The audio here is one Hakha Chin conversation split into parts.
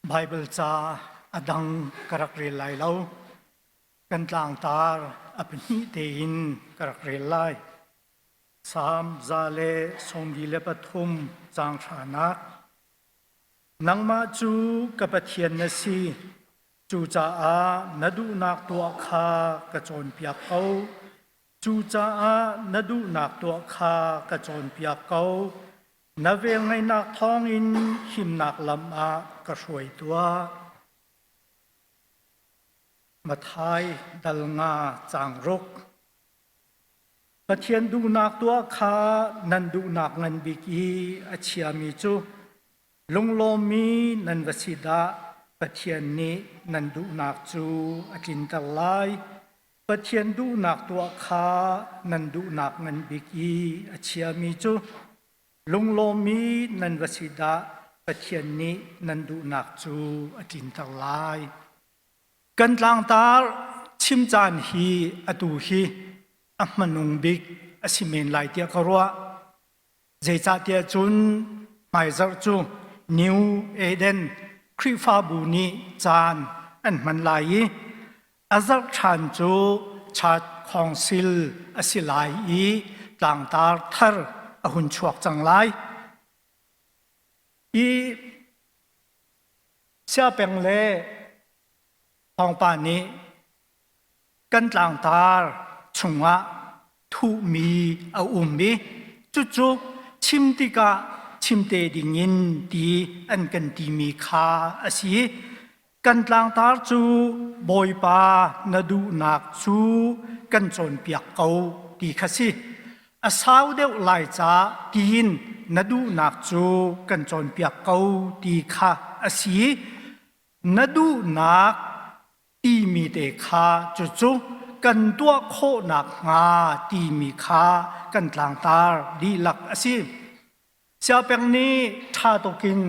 Baibal ca a dang ka rak rel lai lo. Kan tlangtar a pahnih tein ka rak rel lai. Salm 143 caang hranak. Nangmah cu ka Pathian na si, cucaah na duhnak tuah kha ka cawnpiak ko. Cucaah na duhnak tuah kha ka cawnpiak ko. Na velngeihnak thawngin himnak lam ah ka hruai tuah. Matthai dal nga caang ruk. Pathian duhnak tuah kha nan duhnak ngan bik i a chiami cu lunglawmmi nan va si dah Pathian nih nan duhnak cu a tlinter lai. Pathian duhnak tuah kha nan duhnak ngan bik i a chiami cu lunglawmmi nan va si dah Pathian nih nan duhnak cu a tlinter lai. Kan tlangtar chim caan hi atu hi a hmanung bik a si men lai tiah ka ruah. Zeicahtiah cun hmaizarh cu New Eden Khrihfabu nih caan an hman lai i a zarh ṭhan cu Church Council a si lai i tlangtar thar a hun chuak cang lai. I Siapeng le Thawngpa nih kan tlangtar chungah thuhmi a um i cucu chim tikah chimte dingin ti an kan timi kha a si. Kan tlangtar cu Bawipa na duhnak cu kan cawnpiak ko ti kha si. A sau deuh lai ca tiin na duhnak cu kan cawnpiak ko ti kha a si. Na duhnak timi te kha cucu kan tuah khawh nakhnga timi kha kan tlangtar dihlak a si. Siapeng nih ṭha tukin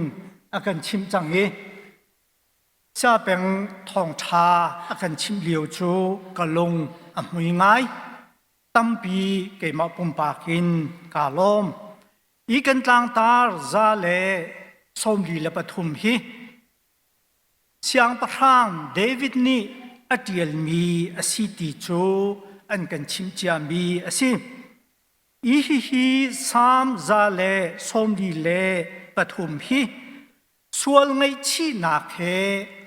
a kan chimh cang i Siapeng thawngṭha a kan chimh lio cu ka lung a hmui ngai. Tampi keimah pumpak in kaa lawm. Hi kan tlangtar 143 hi Siangpahrang David nih a ṭialmi a si ti cu an kan chimh ciami a si. I hihi Salm 143 hi sual ngaihchihnak he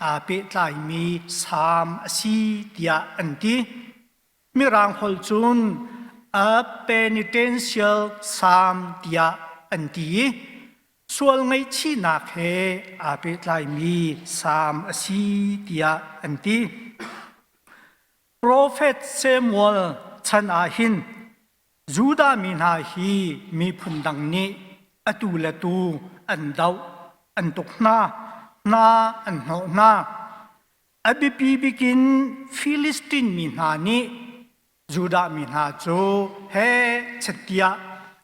aa pehtlaimi salm a si tiah an ti. Mirang holh cun a penitential psalm tiah an ti i sual ngaihchihnak he aa pehtlaimi salm a si tiah an ti. Profet Samuel chan ah hin Judah mi hna hi miphun dang nih atu le tu an doh, an tuk hna, hna an hnawh hna. A biapi bik in Filistin mi hna nih Judah mi hna cu he chettiah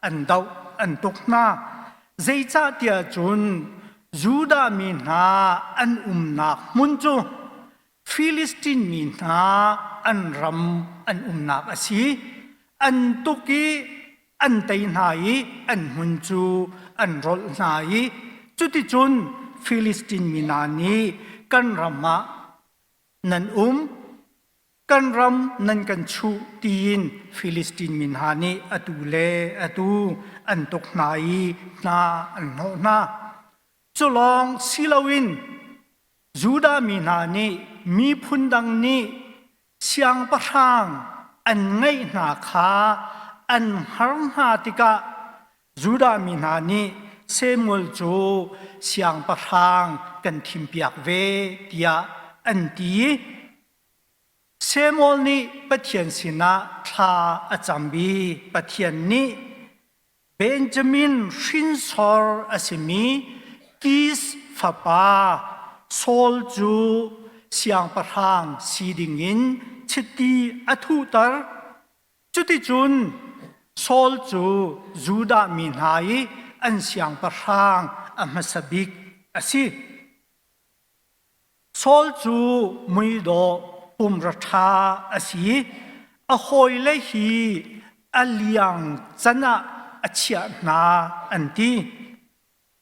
an doh, an tuk hna. Zeicahtiah cun Judah mi hna an umnak hmun cu Filistin mi hna an ram an umnak a si. An tuk i an tei hna i an hmun cu an rolh hna i cuticun Filistin mi hna nih kan ram ah nan um, kan ram nan kan chuh tiin Filistin mi hna nih atu le atu an tuk hna i hna an hnawh hna. Cu lawng si loin Judah mi hna nih miphun dang nih siangpahrang an ngeih hna kha an har hna tikah Judah mi hna nih Samuel cu siangpahrang kan thimpiak ve tiah an ti. Samuel nih Pathian sinah thla a cam i Pathian nih Benjamin hrinsor a simi Kis fapa Saul cu siangpahrang si dingin chiti a thuhter. Cuticun Saul cu Judah mi hna i an siangpahrang a hmasa bik a si. Saul cu muidawh pumra ṭha a si i a hawile hi a liang can ah a chiah hna an ti.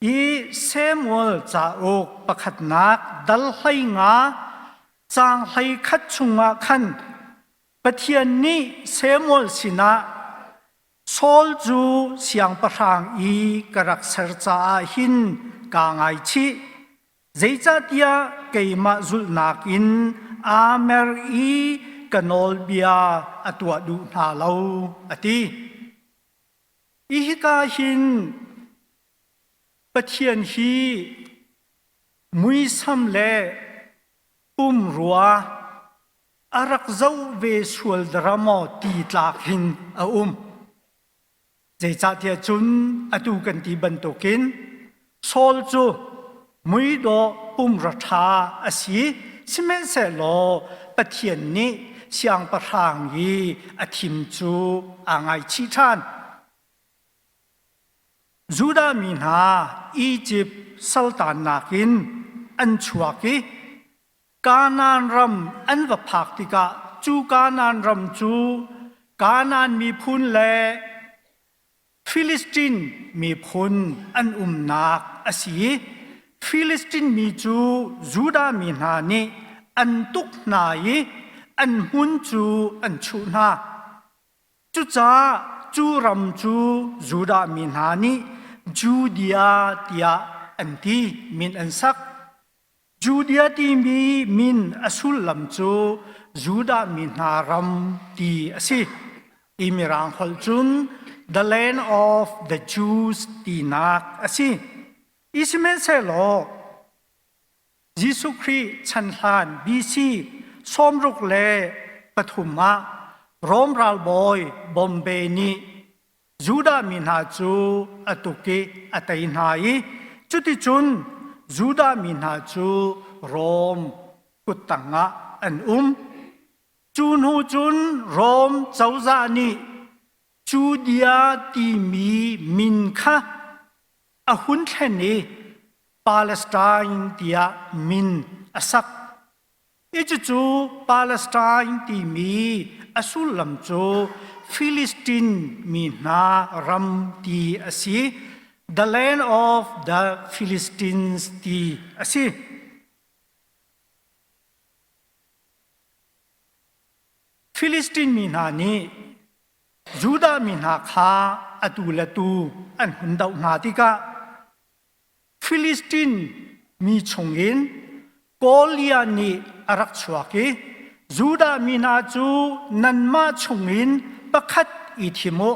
I Samuel cauk pakhatnak dal 15 caang 11 chungah khan Pathian nih Samuel sinah Saul cu siangpahrang i ka rak ser caah hin kaa ngaichih. Zeicahtiah keimah zulhnak in aa mer i ka nawlbia a tuah duh hna lo, a ti. I hika hin Pathian hi muisam le pumrua a rak zoh ve sual dara maw ti tlak hin a um. Zeicahtiah cun atu kan ti bantukin Saul cu muidawh pumra ṭha a si, sihmanhsehlaw Pathian nih siangpahrang i a thim cu aa ngaichih ṭhan. Judah mi hna Izipt saltannak in an chuak i Kanaan ram an va phak tikah cu Kanaan ram cu Kanaan miphun le Filistin miphun an umnak a si i Filistin mi cu Judah mi hna nih an tuk hna i an hmun cu an chuh hna. Cucaah cu ram cu Judah mi hna nih Judea tiah an ti, min an sak. Judea timi min a sullam cu Judah mi hna ram ti a si. I Mirang holh cun the land of the Jews tinak a si. I sihmanhsehlaw Jesuh Khrih chan hlan BC 63 ah Rom ralbawi Bombay nih Judah mi hna cu a tuk i a tei hna i cuticun Judah mi hna cu Rom kuttang ah an um. Cu hnu cun Rom cozah nih Judea timi min kha a hun thlen i Palestine tiah min a sak. I cucu Palestine timi a sullam cu Philistine mi hna ram ti a si. The land of the Philistines ti a si. Philistine mi hna nih Judah mi hna kha atu le tu an hun doh hna tikah Filistin mi chungin Goliath nih a rak chuak i Judah mi hna cu nanmah chungin pakhat i thim u.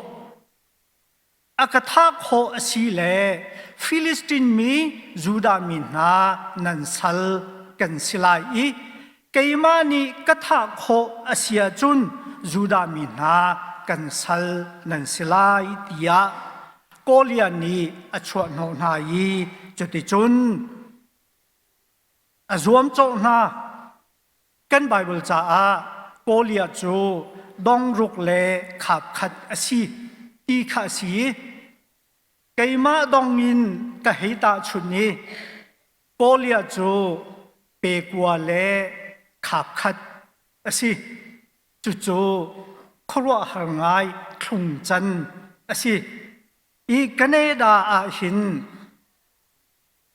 A ka thah khawh a si le Filistin mi Judah mi hna nan sal kan si lai i keimah nih ka thah khawh a si ahcun Judah mi hna kan sal nan si lai tiah Goliath nih a chuahhnawh hna i cuticun a zuamcawh hna. Kan Baibal caah Goliath cu dongruk le khap khat a si ti kha a si i keimah dong in ka hei tahchunh i Goliath cu pe kua le khap khat a si. Cucu khuaruahhar ngai thlungcan a si. I Canada ah hin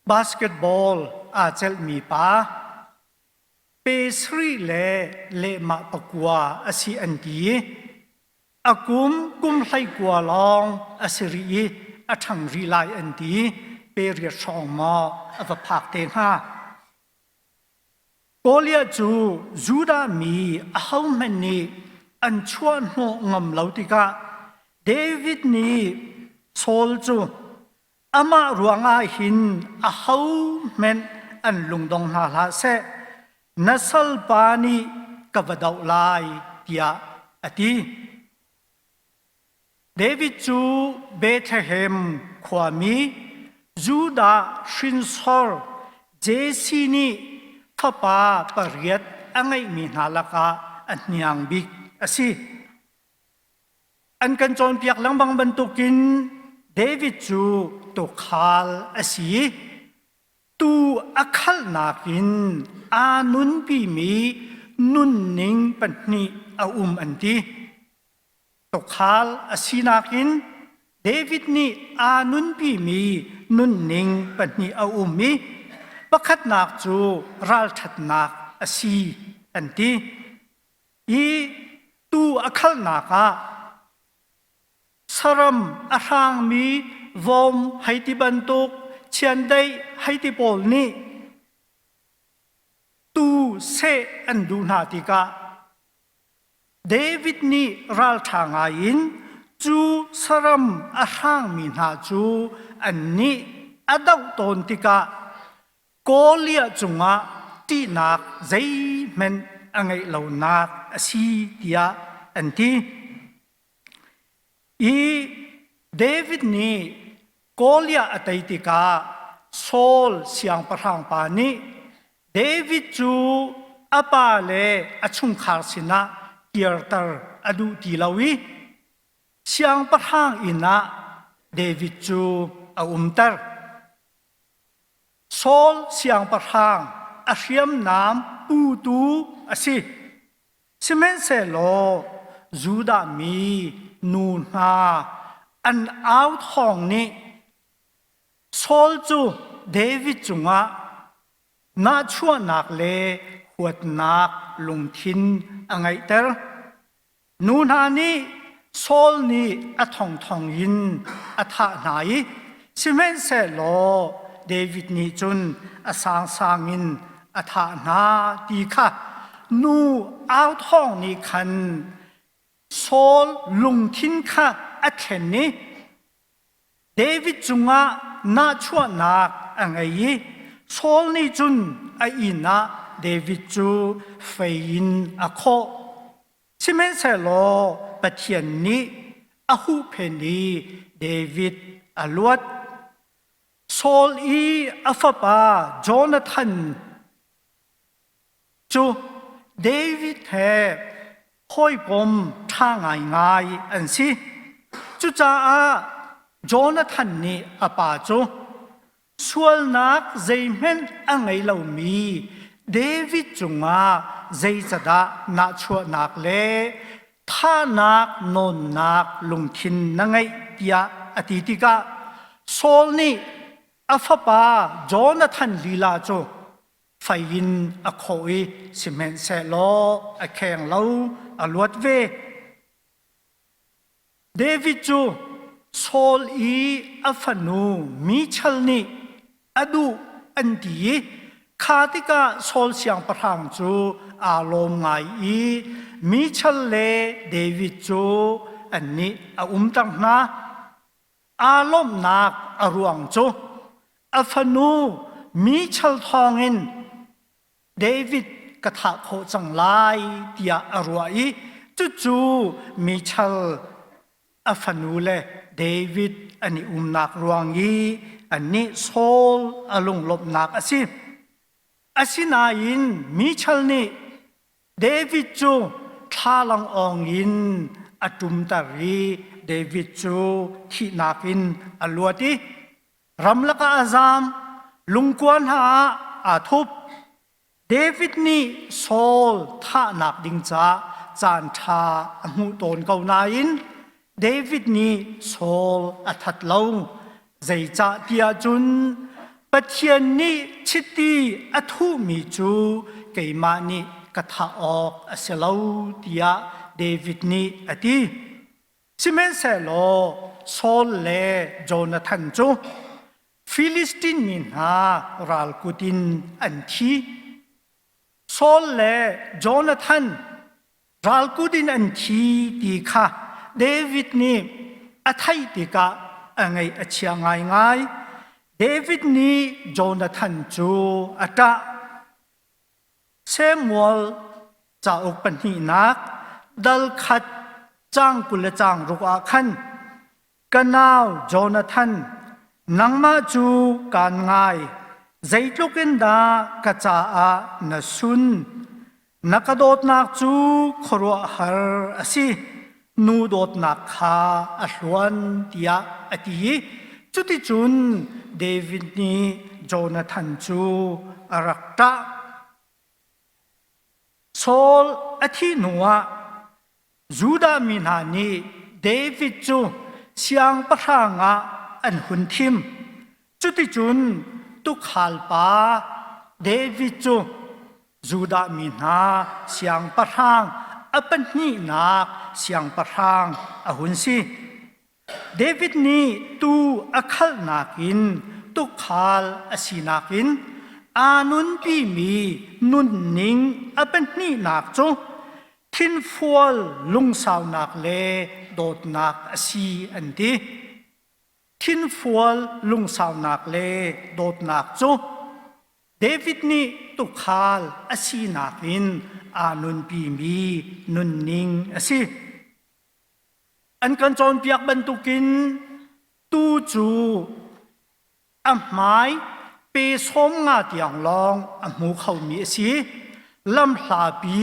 basketball aa celhmi pa pe sarih le lehmah pakua a si an ti i a kum kum 19 lawng a si rih i a ṭhang rih lai an ti pe riat hrawng maw a va phak te hnga. Goliath cu Judah mi ahohmanh nih an chuahhnawh ngam lo tikah David nih Saul cu amah ruangah hin ahohmanh an lungdong hna hlah seh, na salpa nih ka va doh lai tiah a ti. David cu Bethlehem khuami Judah hrinsor Jesse nih fapa pariat a ngeihmi hna lakah a hniang bik a si. An kan cawnpiak lengmang bantukin David cu tuukhal a si i tuu a khalhnak in aa nunpimi nunning pahnih a um an ti. Tuukhal a sinak in David nih aa nunpimi nunning pahnih a um i pakhatnak cu ralṭhatnak a si an ti. I tuu a khalnak ah saram a hrangmi vom hei ti bantuk chiandeih hei ti pawl nih tuu seh an duh hna tikah David nih ralṭha ngaiin cu saram a hrangmi hna cu annih a doh tawn tikah Goliath cungah ṭihnak zeihmanh a ngeih lonak a si tiah an ti. I David nih Goliath a tei tikah Saul siangpahrang pa nih David cu a pa le a chungkhar sinah kirter a duh ti lo i siangpahrang inn ah David cu a umter. Saul siangpahrang a hriamnam putu a si. Sihmanhsehlaw Judah mi nu hna an au thawng nih Saul cu David cungah nahchuahnak le huatnak lungthin a ngeihter. Nu hna nih Saul nih a thongthong in a thah hna i sihmanhsehlaw David nih cun a sangsang in a thah hna ti kha nu au thawng nih khan Saul lungthin kha a thlen i David cungah nahchuahnak a ngei i Saul nih cun a inn ah David cu fei in a khawh. Sihmanhsehlaw Pathian nih a huhphenh i David a luat. Saul i a fapa Jonathan cu David he hawikom ṭha ngaingai an si. Cucaah Jonathan nih a pa cu Sualnak zeihmanh a ngei lomi David cungah zeicadah nahchuahnak le thahnak nawnnak lungthin na ngeih tiah a ti tikah Saul nih a fapa Jonathan lila cu fei in a khawh i sihmanhsehlaw a kheng lo, a luat ve. David cu Saul i a fanu Michal nih a duh an ti i kha tikah Saul siangpahrang cu aa lawm ngai i Michal le David cu annih a umter hna. Aa lawmhnak a ruang cu a fanu Michal thawngin David ka thah khawh cang lai tiah a ruah i cucu Michal a fanu le David an i umnak ruang i annih Saul a lunglawmhnak a si. Asinain Michal nih David cu thlalang awng in a ṭumter i David cu thihnak in a luat i Ramlak ah a zaam, lungkua hna ah aa thup. David nih Saul thahnak ding caah caan ṭha a hmuh tawn ko nain David nih Saul a that lo. Zeicah tiah cun Pathian nih chiti a thuhmi cu keimah nih ka thah awk a si lo tiah David nih a ti. Sihmanhsehlaw Saul le Jonathan cu Filistin mi hna ral kut in an thi. Saul le Jonathan ral kut in an thi ti kha David nih a theih tikah a ngaih a chia ngaingai. David nih Jonathan cu a ṭah. Samuel cauk pahnihnak dal khat caang 20 le caang ruk ah khan ka nau Jonathan nangmah cu kaan ngai zeitluk in dah ka caah na sun na ka dawtnak cu khuaruahhar a si nu dawtnak kha a hluan tiah a ti i cuticun David nih Jonathan cu a rak ṭah. Saul a thih hnuah Judah mi hna nih David cu siangpahrang ah an hun thim. Cuticun tuukhal pa David cu Judah mi hna siangpahrang a pahnihnak siangpahrang a hun si. David nih tuu a khalhnak in tuukhal a sinak in aa nunpimi nunning a pahnihnak cu thinfual lungsaunak le dawtnak a si an ti. Thinfual lungsaunak le dawtnak cu David nih tuukhal a sinak in aa nunpimi nunning a si. An kan cawnpiak bantukin tuu cu a hmai pe 50 tiang lawng a hmu khomi a si. Lamhlapi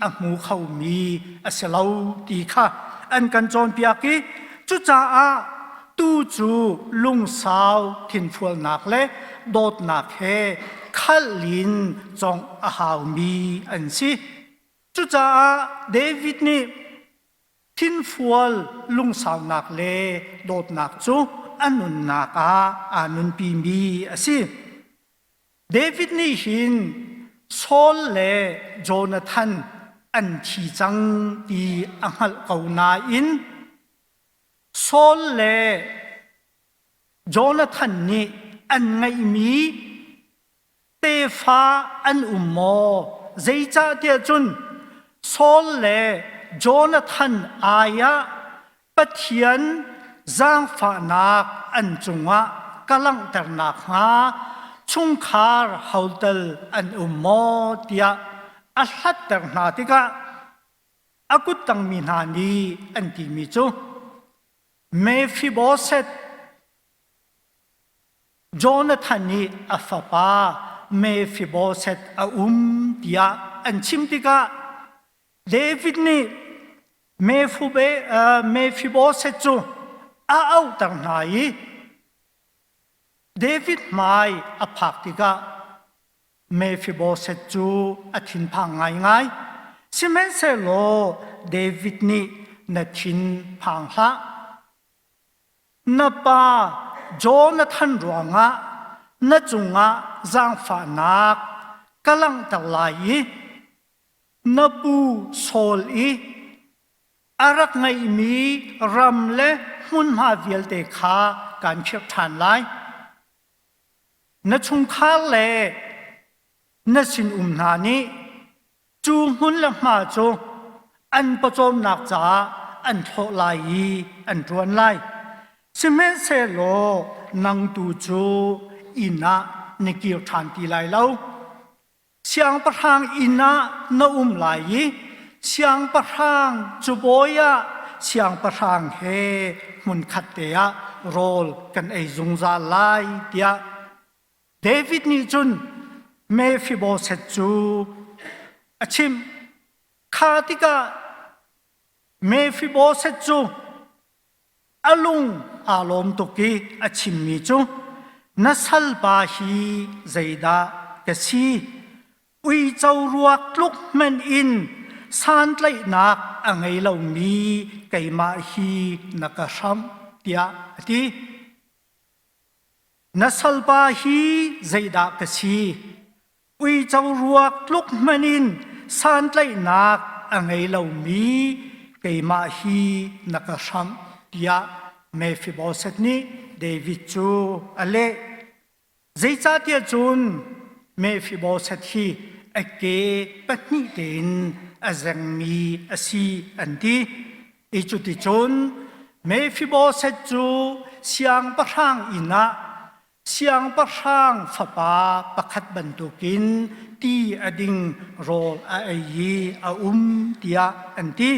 a hmu khomi a si lo ti kha an kan cawnpiak i cucaah tuu cu lungsau thinfualnak le dawtnak he khalh in cawngh a haumi an si. Cucaah David nih Thinfual lungsaunak le dawtnak cu a nunnak ah aa nunpimi a si. David nih hin Saul le Jonathan an thi cang ti a hngalh ko nain Saul le Jonathan nih an ngeihmi Tefa an um maw? Zeicahtiah cun Saul le Jonathan ai ah Pathian zaangfahnak an cungah ka langhter nakhnga chungkhar hotel an um maw tiah a hlatter hna tikah a kuttangmi hna nih an timi cu Mephibosheth Jonathan nih a fapa Mephibosheth a um tiah an chim tikah David nih Mephibosheth cu a auhter hna i David hmai a phak tikah Mephibosheth cu a thinphang ngaingai. Sihmanhsehlaw David nih na thin phang hlah. Na pa Jonathan ruangah na cungah zaangfahnak ka langhter lai i na pu Saul i a rak ngeihmi ram le hmunhma vialte kha kaan khirh ṭhan lai. Na chungkhar le na sinum hna nih Cu hmun le hma cu an pawcawmnak caah an thlawh lai i an ṭuan lai. Sihmanhsehlaw nang tu cu inn ah na kir ṭhan ti lai lo. Siangpahrang inn ah na um lai i siangpahrang cubawi ah siangpahrang he hmunkhat te ah rawl kan ei zungzal lai tiah David nih cun Mephibosheth cu a chimh. Kha tikah Mephibosheth cu a lung aa lawm tuk i a chimmi cu na salpa hi zeidah ka si? Uico ruak tluk hmanh in santlaihnak a ngei lomi keimah hi na ka hramh tiah a ti. Na salpa hi zeidah ka si? Uico ruak tluk hmanh in santlaihnak a ngei lomi keimah hi na ka hramh tiah Mephibosheth nih David cu a leh. Zeicahtiah cun Mephibosheth hi a ke pahnih tein a zengmi a si an ti. I cuticun Mephibosheth cu siangpahrang inn ah siangpahrang fapa pakhat bantukin ti a ding rawl a ei i a um tiah an ti.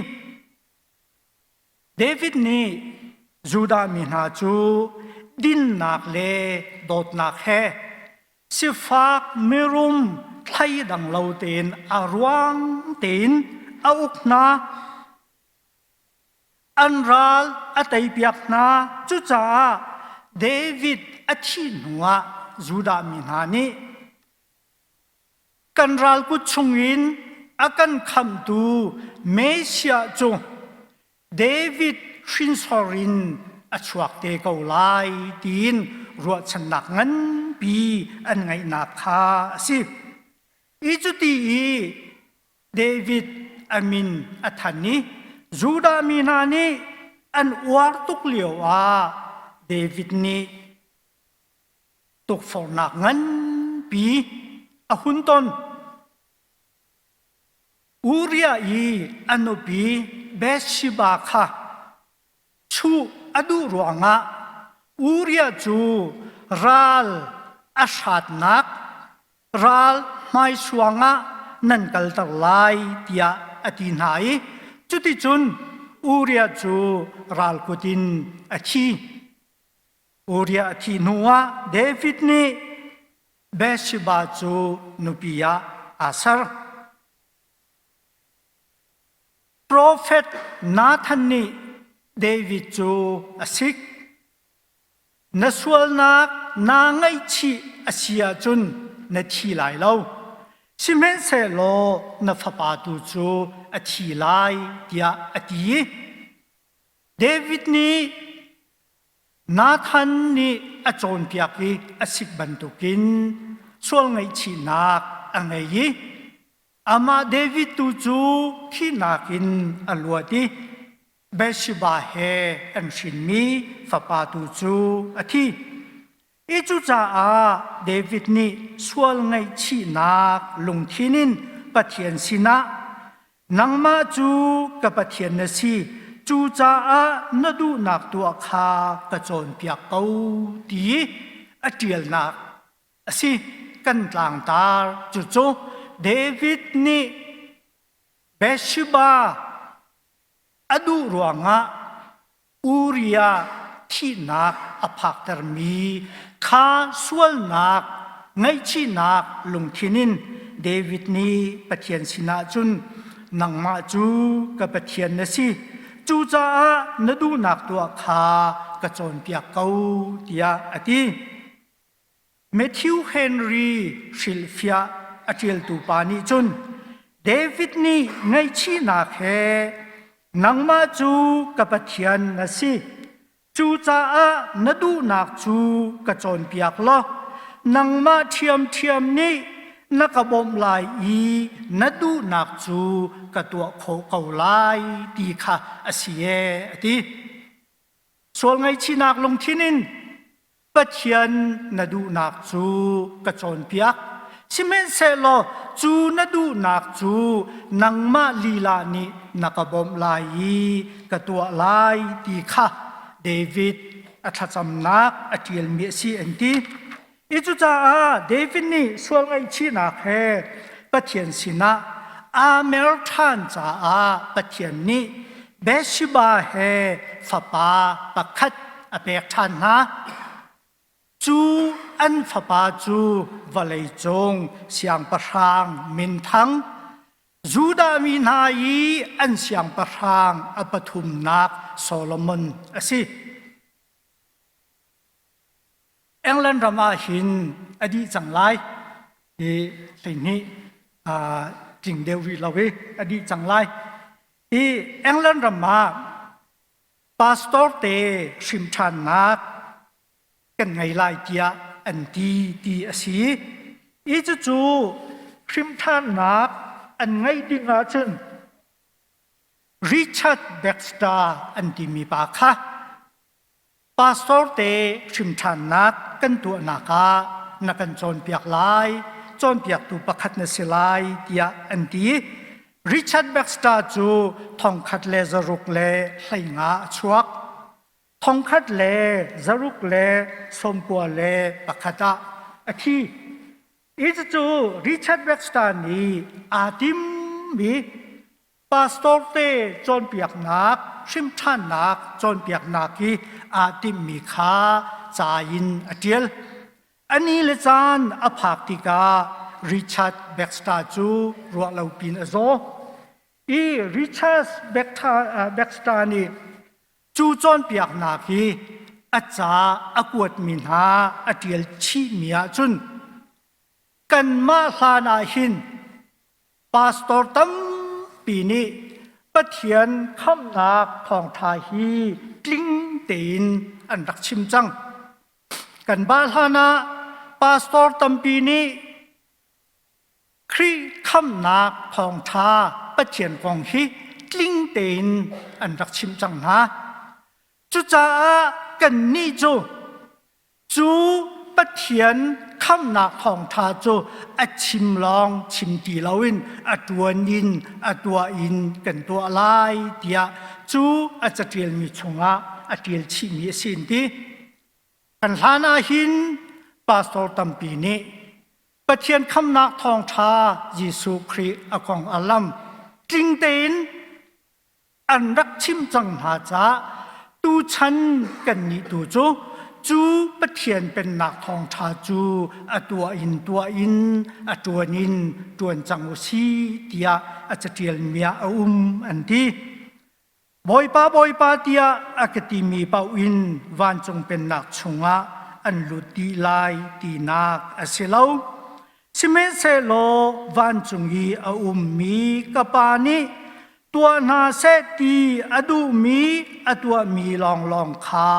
David nih Judah mi hna cu dinnak le dawtnak he sifak mirum thleidang lo tein a ruang tein a uk hna. An ral a teipiak hna. Cucaah David a thih hnuah Judah mi hna nih kan ral kut chungin a kan khamhtu Messiah cu David hrinsor in a. a chuak te ko lai tiin ruahchannak nganpi an ngeihnak kha a si. I cuti i David a min a than i Judah mi hna nih an uar tuk lio ah David nih tukforhnak nganpi a hun ton. Uriah i a nupi Bathsheba kha chuh a duh ruangah Uriah cu ral a hratnak ral hmaisuang ah nan kalter lai tiah a ti hna i cuticun Uriah cu ral kut in a thi. Uriah a thih hnuah David nih Bathsheba cu nupi ah aa ser. Profet Nathan nih David cu a sik. Na sualnak naa ngaihchih a si ahcun na thi lai lo. Sihmanhsehlaw na fapa tu cu a thi lai tiah a ti. David nih Nathan nih a cawnpiak i a sik bantukin sual ngaihchihnak a ngei i Amah David tu cu thihnak in a luat i Bathsheba he an hrinmi fapa tu cu a thi. I cucaah David nih sual ngaihchihnak lungthin in Pathian sinah nangmah cu ka Pathian na si, cucaah na duhnak tuah kha ka cawnpiak ko ti a ṭialnak a si. Kan tlangtar cucu David nih Bathsheba a duh ruangah Uriah thihnak a phaktermi kha sualnak ngaihchihnak lungthin in David nih Pathian sinah cun nangmah cu ka Pathian na si cucaah na duhnak tuah kha ka cawnpiak ko tiah a ti. Matthew Henry hrilhfiah a ṭialtu pa nih cun David nih ngaihchihnak he nangmah cu ka Pathian na si cucaah na duhnak cu ka cawnpiak law nangmah ṭhiamṭhiam nih na ka bawmh lai i na duhnak cu ka tuah khawh ko lai ti kha a si ee a ti. Sual ngaihchihnak lungthin in Pathian na duhnak cu ka cawnpiak. Sihmanhsehlaw cu na duhnak cu nangmah lila nih na ka bawmh lai i ka tuah lai ti kha David a thlacamnak a ṭialmi a si an ti. I cucaah David nih sual ngaihchihnak he Pathian sinah aa mer ṭhan caah Pathian nih Bathsheba he fapa pakhat a pek ṭhan hna. Cu an fapa cu vawleicung siangpahrang minthang Judah mi hna i an siangpahrang a pathumnak Solomon a si. England ram ah hin a dih cang lai i 12 tling deuh rih lo i a dih cang lai. I England ram ah pastor te hrimṭhannak kan ngei lai tiah an ti ti a si. I cucu hrimṭhannak an ngeih ding ahcun Richard Baxter an timi pa kha Pastor te hrimṭhannak kan tuahnak ah na kan cawnpiak lai, cawnpiaktu pakhat na si lai tiah an ti. Richard Baxter cu 1615 a chuak. 1691 ah a thi. Hi cu Richard Baxter nih aa timmi pastor te cawnpiaknak hrimṭhannak cawnpiaknak i aa timhmi kha ca in a ṭial. A ni le caan a phak tikah Richard Baxter cu ruah lo pin a zaw. I Richard Baxter nih cu cawnpiaknak hi a ca a kuatmi hna a ṭial chihmi ahcun kanmah hlan ah hin Pastor tampi nih Pathian khamhnak thawngṭha hi tling tein an rak chim cang. Kan ba hlan ah pastor tampi nih Khrih khamhnak thawngṭha Pathian kong hi tling tein an rak chimh cang hna. Cucaah kannih cu cu Pathian khamhnak thawngṭha cu a chim lawng chim ti loin a ṭuan in a tuah in kan tuah lai tiah cu a caṭialmi chungah a ṭial chihmi a si an ti. Kan hlan ah hin pastor tampi nih Pathian khamnak thawngṭha Jesuh Khrih a kong a lam tling tein an rak chim cang hna caah tuchan kannih tu cu cu Pathian pennak thawngṭha cu a tuah in tuah in a ṭuan in ṭuan cang u si tiah a caṭialmi ah a um an ti. Bawipa, Bawipa tiah a ka timi paoh in vancung pennak chungah an lut dih lai tinak a si lo. Sihmanhsehlaw vancung i a ummi ka Pa nih tuah hna seh ti a duhmi a tuahmi lawnglawng kha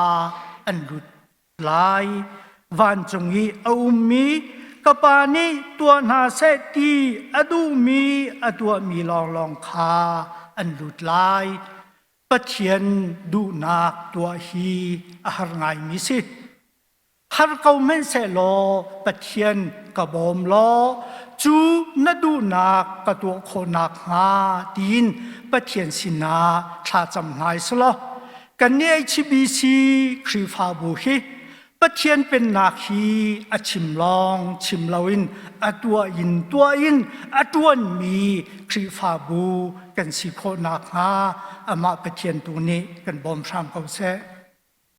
an lut lai. Vancung i a ummi ka Pa nih tuah hna seh ti a duhmi a tuahmi lawnglawng kha an lut lai. Pathian duhnak tuah hi a har ngaimi si. Har ko hmanhsehlaw Pathian ka bawm law cu na duhnak ka tuah khawh nakhnga tiin Pathian sinah thlacam hna selaw Kannih HBC Khrihfabu hi Pathian pennak hi a chim lawng chim loin a tuah in tuah in a ṭuanmi Khrihfabu kan si khawh nakhnga amah Pathian tu nih kan bawm hram ko seh.